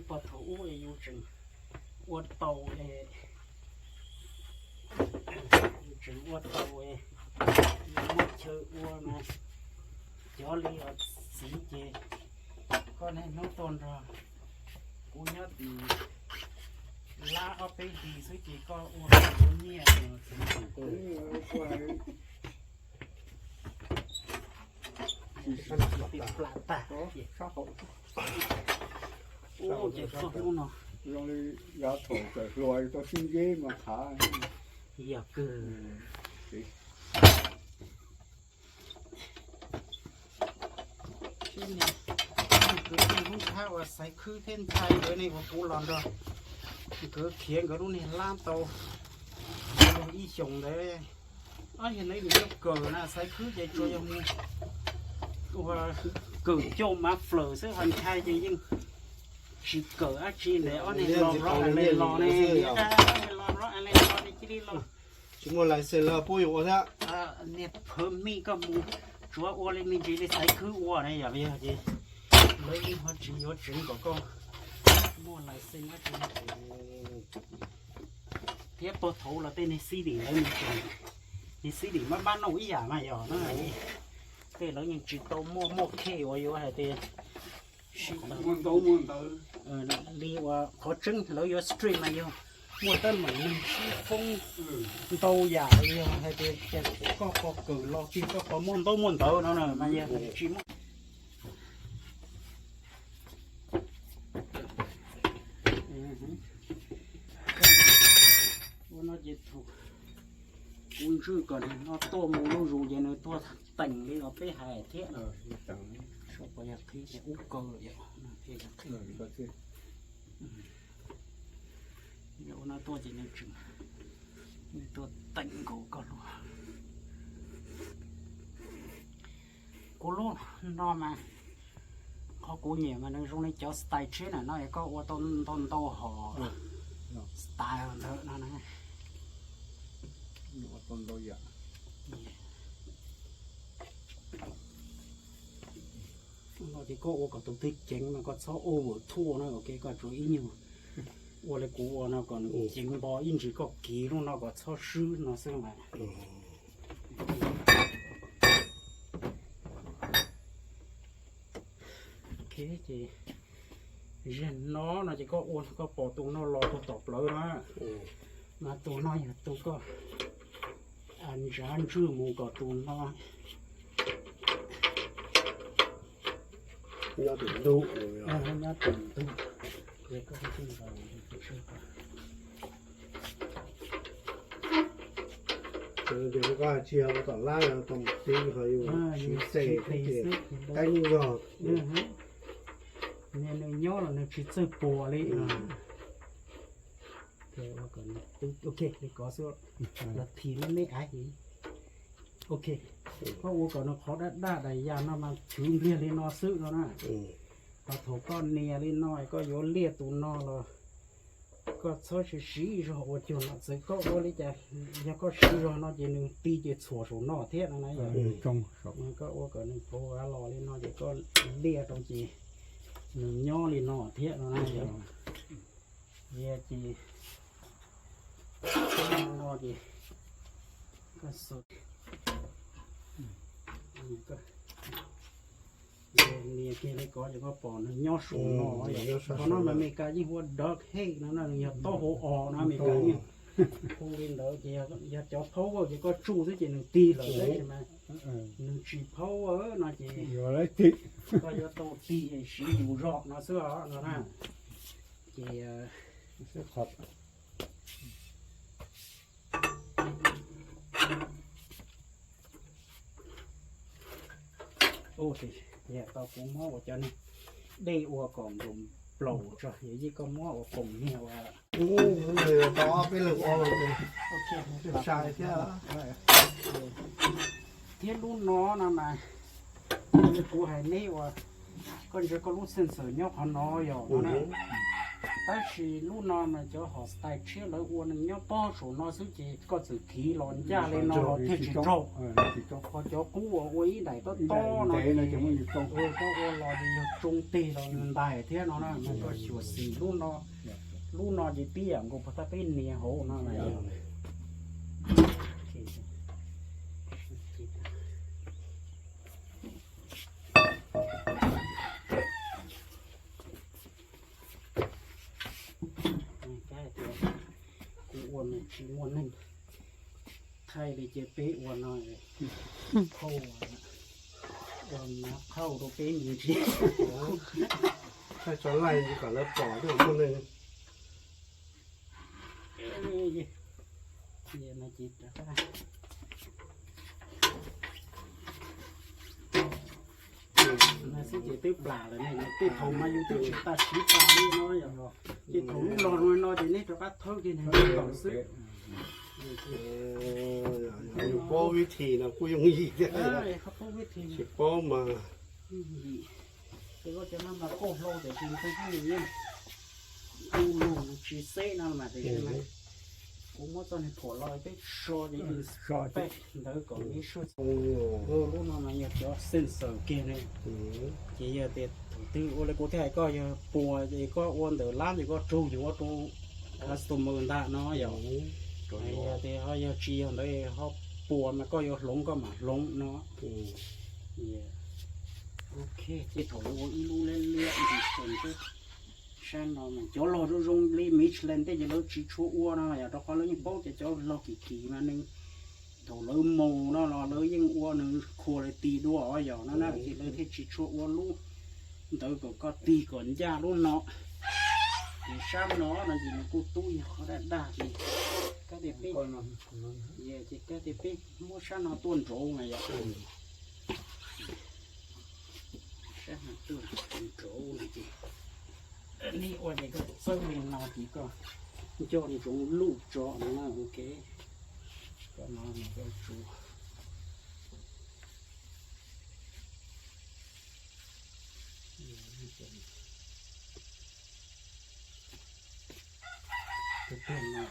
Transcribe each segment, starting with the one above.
Puag thaum ub yus tseem ua tau, yus tseem ua tau, yus muaj chaw ua mas cov li os txiv ces koj niaj hnub tuaj nrog kuv nyob tim lab ob peb hlis xwb ces koj ua kuv nyiaj. Ub, ces txog hnub no zoo li yav thaum txawm hluas tau sib ntsib mas qhav yog kawg. Sib niag, kwv tij Hmoob Thab uas Xaiv Khwb thiab Nchai nkawd ne uas kuv los nrog nkawd khiav nkawd lub niag lab tau ib xyoos ntawd. Ob yog neb nws yog kawm na, Xaiv Khwb ces tsuas yog mus ua kawm coj mav flaws xwb, ho Nchai ces yeej tsis kawm dab tsi ntawd, ob niag los rov qab los ne, los rov qab los ne cia li los. Tsis muaj license los puab yuav ua thiab. Niag phawv mij koj mus tsuav ua li me ntsis li Xaiv Khwb ua na, yog li ces lawv yeej ho tsis yuav tseev kom koj muaj license dab tsi. Thiab puag thaum los tej niag city lawv, niag city mab mab noj ib yam mas yog na, tej lawv yeej tsis tau muaj muaj case uas yuav hais tias sib tau li uas qhov tseeb lawv yuav strict mas yog muaj teeb meem neeg sib foob ntau yam, yog hais tias koj puas kawm los tiag, koj puas muaj ntaub muaj ntawv no na mas yog tsis muaj. Ua no ces kuv ntswj kom nws no tuaj mus lub zus ces nws tuaj teem li uas peb hais thiab. Puas yog qhib ces ub kaw yom, peb yog qhib. Ua no tuaj ces nws tseem, nws tuaj teem nkaus koj lub. Kuv lub no mas qhov kuv nyiam mas nws zoo li cov style tsheb na no es koj ua tau ntau ntau hom style ntawd no na. No ces koj ua kom tus twg ceev mas koj txhob over thuaj na, ok, koj tsuas ib nyuag ua li kuv ua no kom nws ceev npo ib ntsis koj kiv lub no kom txhob swb no xwb mas. Ok, ces zaum no no ces koj ua koj pom tus no los puag tom plawv na, mas tus no yog tus koj ntsav ntswj mus kom tus no nyob tim ntug, nyob tim ntug. Ces koj tsis yog ua tom lab, tom tib ho yus siv xes thiab ces teeb zog. Nws nyob los nws tsis txawj puas li. Ok, li ko xwb, los thim me me av. Ok, koj ua kom nws qhov daj daj dais yas no mas chwv npliag li no xwb no na. Ho thaum koj nias li no koj yuav liaj tus no los koj txhob siv siv zog ua cuag no, txawm koj ua li cas yog koj siv zog no ces nws ti ces txhuam saum no thiab no na. Koj ua kom nws pauv av los li no ces koj liaj rau ces nws nyob li no thiab no na. Yog ces no ces koj nias kiag li ko ces koj pom nws nyob saum no. Qhov no mas Amelikas yeej hu ua duck egg no na, nws yog taub hau os no, Amelikas yeej hu li ntawd. Ces yog cov power ces koj tsuj xwb ces nws tig lawm, tab sis mas nws tsis power no ces koj yuav tau tig siv yus zog no xwb os no na. Ces tau kuv muab ua cov niag dej ua kom nplaum tso, yog yeej koj muab ua koom niag ua. Tau ob peb leeg ua thiab. Thiab lub no no mas kuv hais neb uas koj ntsia koj lub sensor nyob qhov no yog no na. Tab sis lub no mas cov hom style tshiab lawv ua nws nyob pob saum no xwb ces koj txawm khiv los ncaj li no los thiaj tsis raug. Ho cov qub uas ua ib daim tob tob no ces koj ua los ces yog tsoo teg los ntais thiab no na, mas koj xyuam xim lub no. Lub no ces tib yam nkaus puas tab peb nias hauv no. Kuv ua nws tsis muaj neeg thaij li ces peb ua no, khauj, ua mab khauj rau peb mus ntsis. Thaij tso laij kom lawv pom twb muaj neeg. Xwb ces twb plam lawm ne, tej thaum mas yus twb tsis tas siv tas li no yom. Ces thaum lub los no ces nej rov qab thawb kiag nws kom xwb. Yus paub vib thi no kuj yooj yim thiab, tsis paub mas. Ces koj cov no mas koj hlau tiam sis nws tsis xeb no mas tiam sis kuv muab txoj niag phuam los peb so ces so peb ntawd kom ib suab. Lub no mas yog cov sensor kiag ne. Ces yog tias thaum twg ua li kuv thiaj hais koj yog puas ces koj ua ntawm lab ces koj raug yuav rau customer ntag no yom. Yog tias ho yog tsis yog ntawd ho puas mas koj yuav hloov koj mam hloov no. Ok, ces thaum lawv ua ib lub liab liab ntsis xwb. Sab no mas cov log zoo zoo li Michelin tej ces lawv tsis tshua ua no yom, rau qhov lawv yeej paub tias cov log kim kim mas nws thaum lawv mus no los lawv yeej ua nws quality dua os yom, no na ces lawv thiaj tsis tshua ua lub ntawd kom koj tig kom ncaj lub no. Ces sab no no ces nws kuj tub yog qhov daj daj li. Kab tias peb, ces kab tias peb muab sab no tuaj nraud mas yom. Sab no tuaj nraud no ces nej ua ces koj txawb li no ces koj nco ntsoov luj tso no na, ok. Koj no mas koj tsuas Tiag tiag no,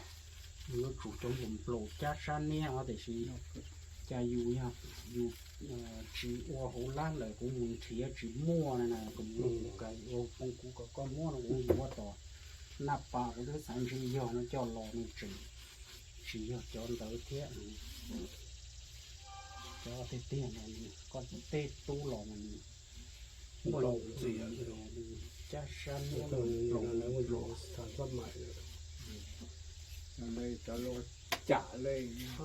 yus yuav tsum cov nplaum nplaum cab sab niab os, tiam sis cas yus yog yus tsis ua hauv lab lawm kuv mus nrhiav tsis muaj na, kuv mus ua phooj kuv kom koj muab no kuv yuav tom naj pas kuv twb xav ntshe yog no coj los nws tseem tsis yog cov ntawd thiab. Cov tiag tiag no koj tej tub los mas nws muaj cab sab niab los.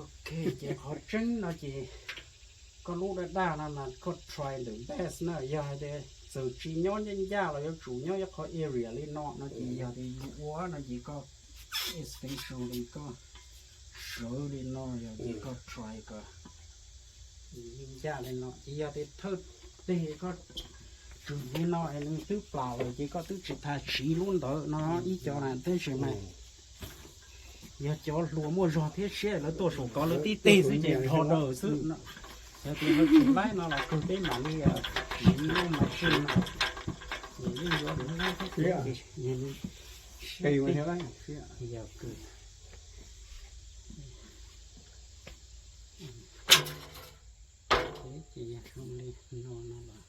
Ok, ces qhov tseeb no ces koj lub daj daj no mas koj try ntawm best na, yog hais tias txawm tsis nyob ncaj ncaj los yuav tsum nyob ib qhov area li no no ces yog tias yus ua no ces koj especially koj sawv li no yog ces koj try kom ncaj li no ces yog tias thawj teg koj tswm li no es nws twb plam lawm ces koj twb tsis tas siv lub ntawd no ib co na, tab sis mas yog cov hluas muaj zog thiab siab lawv tuaj saum tod lawv tib teg xwb ces dhos daws xwb. Yog tias lawv tsis laib no los kawg peb mam li siv lub machine no. Ces yeej yuav nws laib thiab ces yog kawg. Ces yog zoo li no no los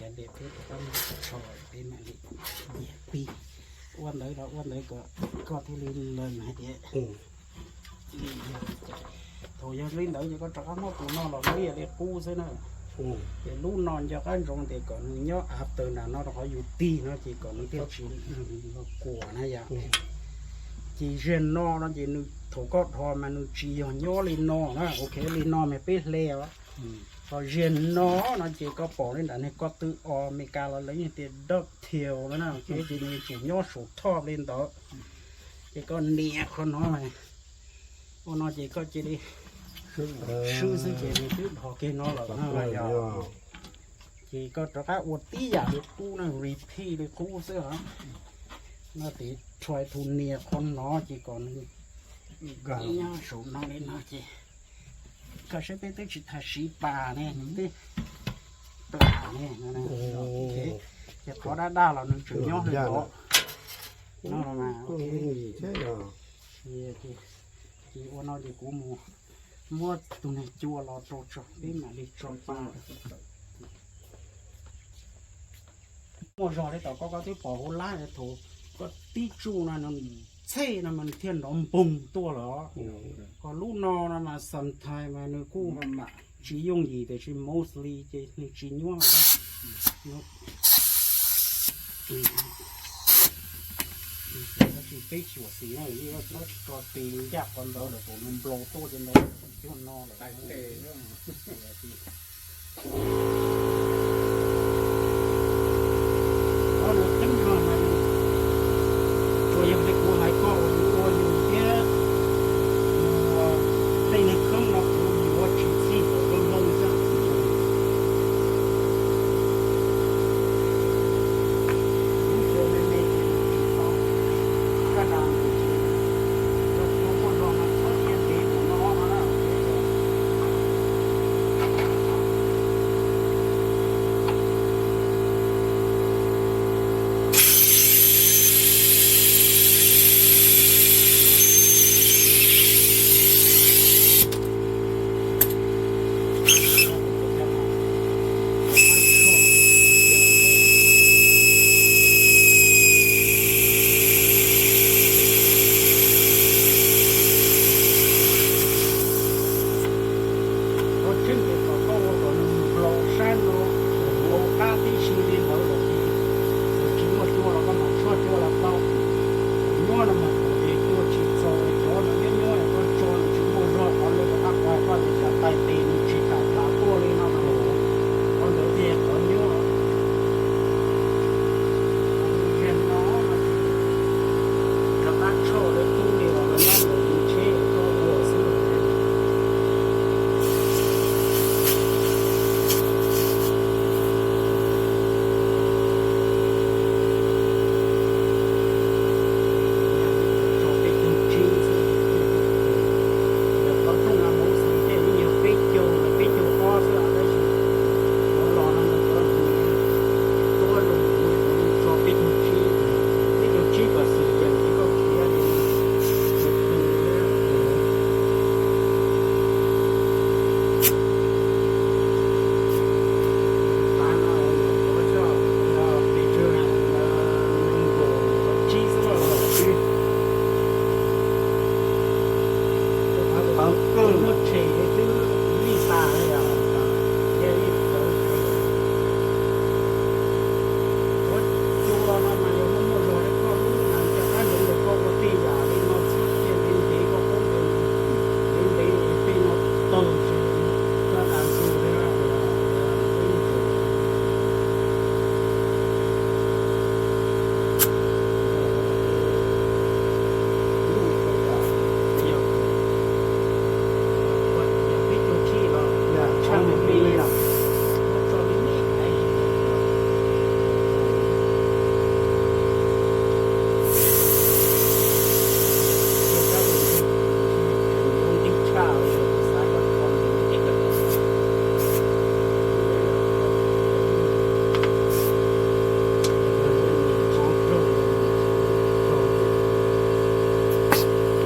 kav liam peb rov qab muab tsho peb mam li nyiag pib. Ua ntawd los ua ntawd kom koj thiaj li learn hais tias li yog. Thaum yog li ntawd ces koj rov qab muab tus no los muab ib yam li qub xwb na. Ces lub no nco qab ntsoov tias kom nws nyob after nram no rau qhov yus tig no ces kom nws thiaj tsis los kuam na yom. Ces ziag no no ces nws thaum koj dhos mas nws tsis yog nyob li no na, ok li no mas peb hle os. Ho ziag no no ces koj pom li nram niag ko tw os Meskas los lawv yeej tias ducktail no na, ces nws yuav tsum nyob saum thoj li ntawd. Ces koj nias qhov no, ua no ces koj cia li swb xwb ces nws twb dhos kiag no lawm na. Ces koj rov qab ua tib yam li qub na, repeat li qub xwb os. No ces try to nias qhov no ces kom nws nyob saum no li no ces koj saib peb twb tsis tas siv pas ne, nws twb Ces qhov daj daj los nws tseem nyob hauv tod no mas. Ces ua no ces kuv mus muab tus niag cua los rau tso peb mam li tso pa. Muaj zog li tom koj, koj twb pom hauv lab thaum koj tib tsuj no nws txhej no mas nws thiaj nrov npoog tuaj lawm. Ho lub no no mas sometimes mas nws kuj tsis yooj yim tiam sis mostly ces nws tsis nyuab. Tab sis peb xyuam xim no yeej txhob tso tes ncaj qhov ntawd lawm, thaum nws nplau tuaj ces ntawd cuag no lawm. Qhov no teeb zog mas tsuas yog li kuv hais koj uas yus ua yus thiab, tej niag khoob no kuv yuav tsis txhij kom zoo zoo xwb. Lub tsuas me me ces tsis tau, kab nas ntawd ces yog tsuas muaj zog mas txhob cia ntev tus no na. Qhov tseeb ces kom koj ua kom nws nplau sab no, nplau qab tib si li ntawd lawm ces nws tsis muaj cua los koj mam tshuab cua los tau. Nyuab no mas thaum ces cua tsis txaus, cov no nyuab nyuab koj tso nws tsis muaj zog, qhov lawv rov qab qhuas koj tias tsam tais tes nws tsis kam hlav tuaj li no mas qhov ntawd thiaj qhov nyuab. Rov qab tshaj lawv tub li los nyob ntawm yus tsheb koj ua xwb. Tso peb caug tsib xwb, qhov rooj no mus xwb ces yeej yog peb caug los peb caug ob xwb, tab sis qhov los no nws cov nws tuab zoo, kuv tso peb caug tsib, peb caug tsib kom xwm yeem ces koj khiav li.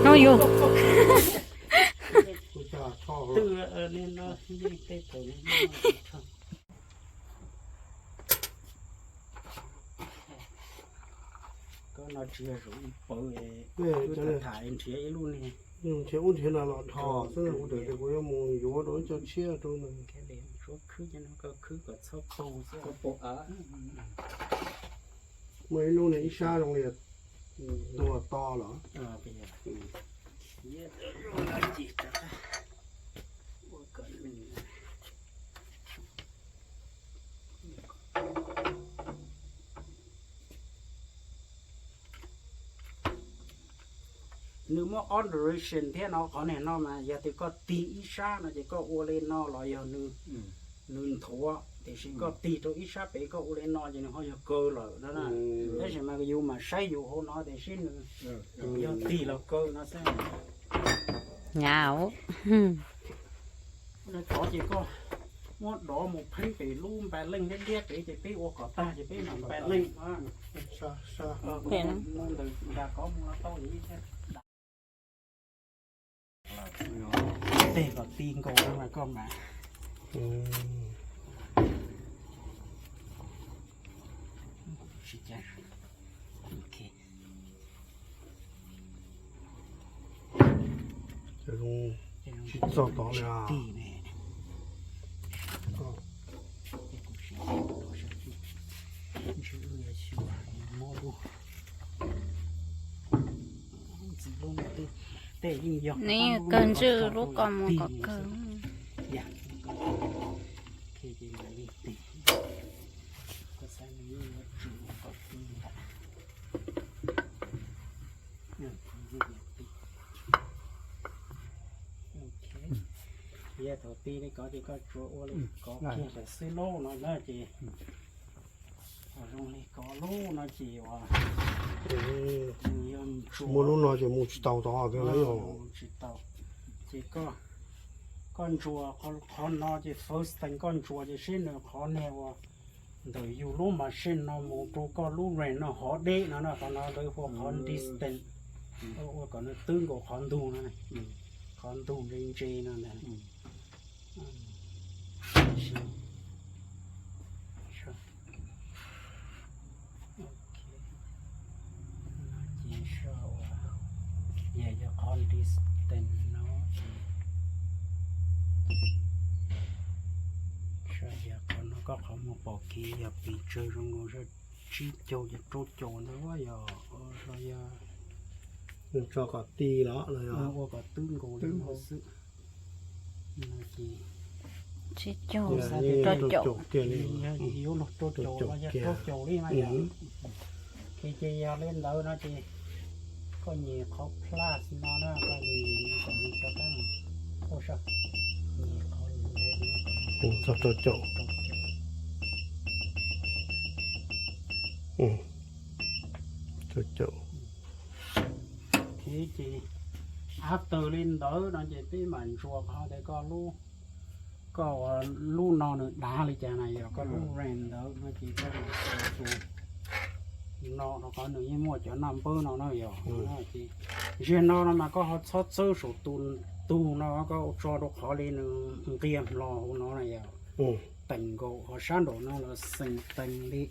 No yog. Koj no tsis yog zaum ib pawg, tham nrhiav ib lub niag. Nrhiav ub nrhiav no los dhos xwb, kuv tseem tias kuv yuav mus yuav rau ib co tshiab rau no. Khwb, khwb kom txhob paug xwb. Muaj ib lub niag ib sab zoo li tuag to lawm. Nws muaj ob direction thiab no, qhov niag no mas yog tias koj tig ib sab no ces koj ua li no los yog nws nthuav, tiam sis koj tig rau ib sab pem koj ua li no ces nws ho yog kaw lawm no na. Tab sis mas yus mam saib yus hauv no tiam sis nws yog tig los kaw no xwb. Tod ces koj Muab dov mus pheeb pem lub npa leej liab liab pem ces peb ua kom tag ces peb mam npa leej. Ntawd nqa kov mus no tau thiab. Tej kom ti nkaus no mas koj mam. Tsis txog tod li. Nws yeej kawg ntswj lub kos mus kom kawg. Yog thaum ti li ko ces koj tsuas ua li ko kiag lawm xwb lauj no na ces. Zoo li ko lub no ces uas muaj lub no ces mus tsis tau tod thiab. Tsis tau. Ces koj ntsuas qhov no ces first thing koj ntsuas ces seb nws qhov niag uas ntawm yus lub machine no mus rau koj lub ram no hov deb no na, qhov no lawv hu qhov distance. Ua kom nws twb nkaus qhov ntug no, qhov ntug ntse ntse no ntag. Ces yog qhov distance no, yog qhov no koj qhov muag pom kev yog pes tsawg zoo nkaus, tsib caug ces rau caum ntawd yog, los yog tso kom ti los ua kom twb nkaus li no xwb. Tsib caug, rau caum tiag li, yuav luag rau caum los yog rau caum li mas yog. Ces ces yog li ntawd no ces koj nyem qhov plus no na, koj nyem kom nws rov qab mus, ua saib, nyem qhov txog rau caum. Rau caum. Ces after li ntawd no ces peb mam ntsuas qhov tias koj lub, koj lub no nws dav li cas na, yog koj lub ram ntawd no ces koj mus xav tus no rau qhov nws yeej muaj cov naj npawb no na yog. Ces ziag no no mas koj ho txhob txawb saum tus, tus no koj tso rau qhov li nws nqia hlo hauv no na yog. Teem nkaus qhov sab nraum no los xeem teem li,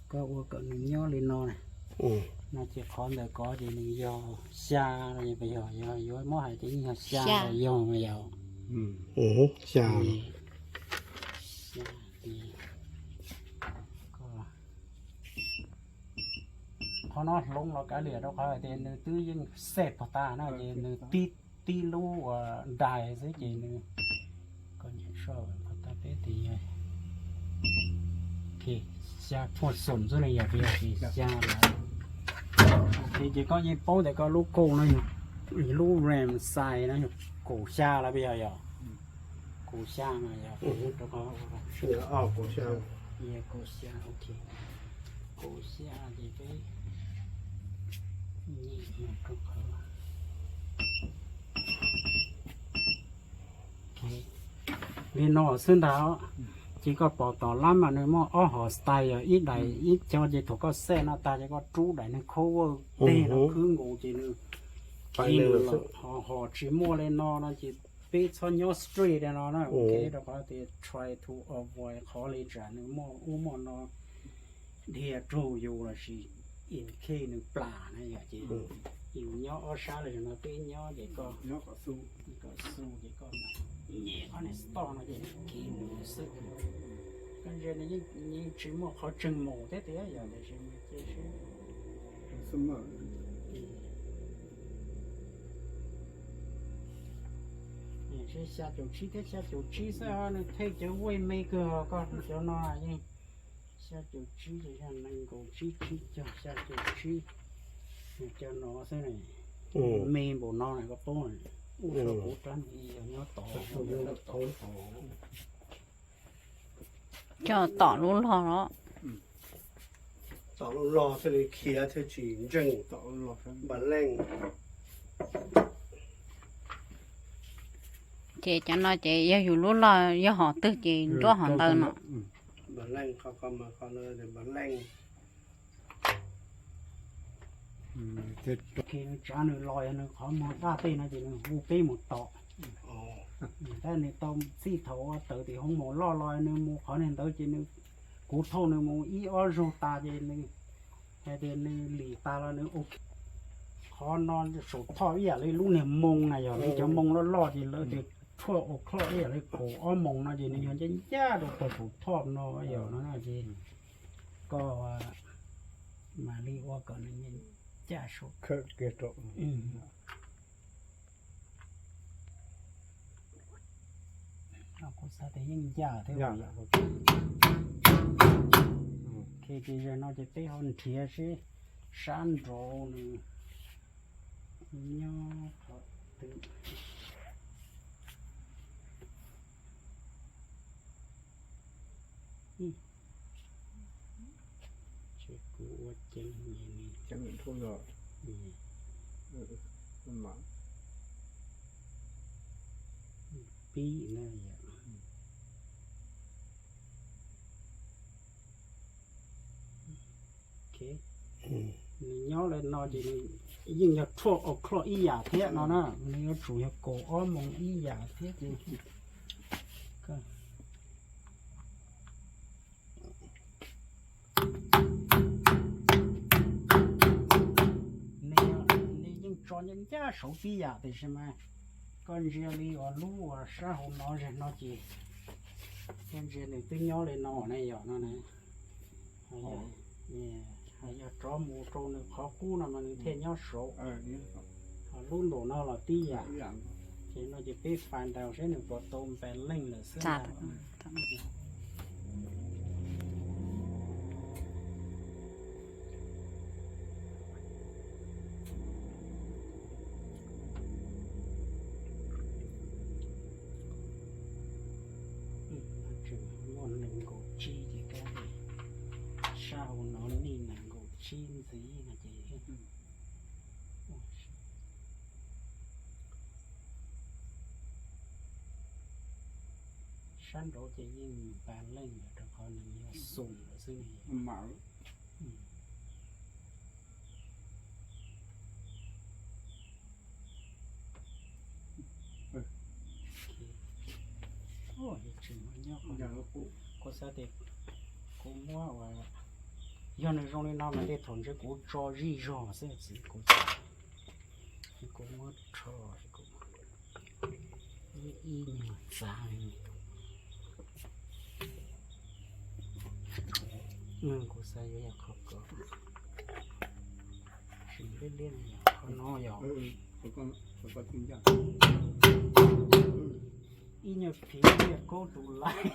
koj ua kom nws nyob li no na. No ces qhov ntawm ko ces nws yog xya, yog, yog yuav muab hais ces yeej yog xya los yog mas yog. Xya, xya. Qhov no hloov los kav liam rau qhov hais tias nws twb yeej set pog tas na ces nws tib, tib lub uas dais xwb ces nws, koj nyem soj pog tas peb tis, xya tshuaj xoom xwb ne yog peb yog xya lawm. Ces koj yeej paub tias koj lub kauj no yog, lub ram size no yog kaum xya lawm peb yog, yog kaum xya no yog, rau qhov kaum xya, ok, kaum xya ces peb nyem rau qhov li no xwb ntag. Ces koj pom tom lab mas nws muaj ob hom style, yog ib daim ib co ces thaum koj set no tag ces koj rub daim niag cover teg no khwb nkaus ces nws, ho, ho tsis muaj li no no ces peb txhob nyob straight li no na, rau qhov tias try to avoid qhov li tsam nws muaj ub muaj no dhia raug yus lossis in case nws plam na yom, ces yus nyob ob sab li no peb nyob ces koj, kom xu ces koj mam nyem qhov niag stop no ces nws kiv mus xwb. Koj ntsia nws yeej tsis muaj qhov tseem mus thiab tiag yom, tiam sis mas cia seb. Xya caum tsib thiab xya caum tsib xwb, nws thej cov weight me kawg, koj cov no yeej xya caum tsib ces yog nees nkaum tsib, tsib caug, xya caum tsib, cov no xwb ne. Me npaum no na koj paub, ub, kuv rab nyob tod. Coj tom lub log los. Tom lub log thiaj li khiav thiaj tsis ntseej npa leej. Ces cov no ces yog yus lub loj, yog hom twg ces nruab hom ntawd no. Tsav nws los yog nws qhov muag daj tej no ces nws hu peb mus tom. Tab nws tau txij thaum ua tawv tim hoob mos loj los nws mus qhov niag ntawd ces nws, kuv thauj nws mus ib ob zaug tas ces nws hais tias nws lim tas los nws ok. Qhov no saum thoj ib yam li lub niag moo na, yog li cov moo loj loj ces lawv tias twelve o'clock ib yam li kaum ob moos no ces nws yog ncaj ncaj rau tag saum thoj no yog no ces koj mam li ua kom nws ncaj saum. Kuv xav tias yeej ncaj thiab. Ces zaum no ces peb ho nrhiav seb sab nraud nws nyob qhov twg. Ces kuv ua ceev, pib na yom. Nws nyob li no ces nws yeej yog twelve o'clock ib yam thiab no na, nws yuav tsum yog kaum ob moos ib yam thiab ces nws yeej tso ncaj ncaj saud tib yam tiam sis mas koj ntsia li uas lub uas sab hauv no zeg no ces koj ntsia nws twb nyob li no ne yom no ne. Ho yog rov mus rau nws qhov qub no mas nws thiaj nyob saud. Ho lub nraum no los tib yam. Ces no ces peb fais ntaus seb nws puas tau npas leej lawm xwb. Tseem muaj nees nkaum tsib ces kab sab hauv no nij nees nkaum tsib ntxiv no ces sab nraud ces yeej npas leej lawm rau qhov nws yog xoom lawm xwb. Kuv xav tias kuv muab uas yog nws zoo li no mas tej thaum ntshe kuv tso zij zog xwb txiv kuv, kuv muab rho ib nyuag txav. Kuv xav yuav yog qhov ko, sim liab liab qhov no yog ib nyuag phiv thiaj kaub tus lais.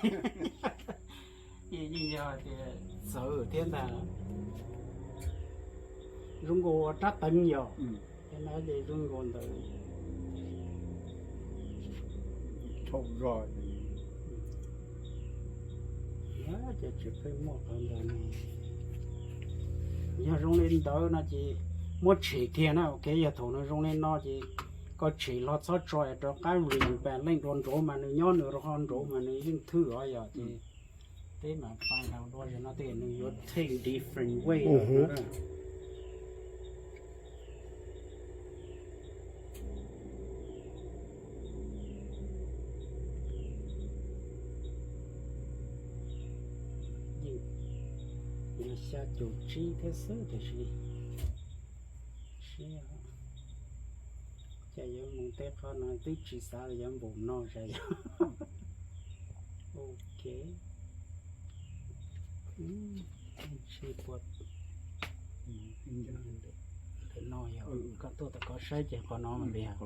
Yeej yog tias txawv thiab ntag. Zoo nkaus rab teev yom, ces zoo nkaus ntawd. Ces tsis pheej muaj qhov ntawd no. Yog zoo li ntawd no ces muab tshem kiag na, ok, yog thaum nws zoo li no ces koj tshem los txhob tso rov qab rim npas leej dua nraud mas nws nyob nws rau qhov nraud mas nws yeej thwj os yom ces peb mam fais ntaus dua no tej nws yuav take different way. Yeej yog xya caum tsib thiab xwb tiam sis sib, cas yuav mus tej qhov no twb tsis xav yuav npaum no sas yog. Ok. Tsis puas, ntawm no yog koj tuaj tau kov saib ces qhov no mas npias.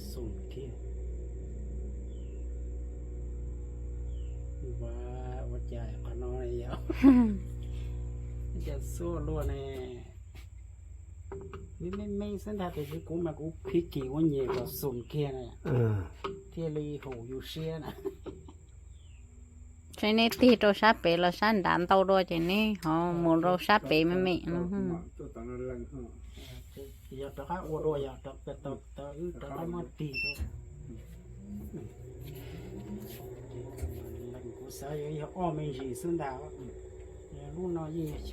Xum kiag. Ua, ua cas qhov no yog, cas xuaj luaj ne. Me me xwb ntag, tiam sis kuv mas kuv khib kis ua nyem kom xum kiag na, thiaj li haum yus siab na. Saib neb tig rau sab pem los sab nrad ntau dua ces neb ho mus rau sab pem me me no. Yog rov qab ua dua, yog rov qab muab tig rau. Kuv xav yog ob me ntsis xwb ntag. Lub no yeej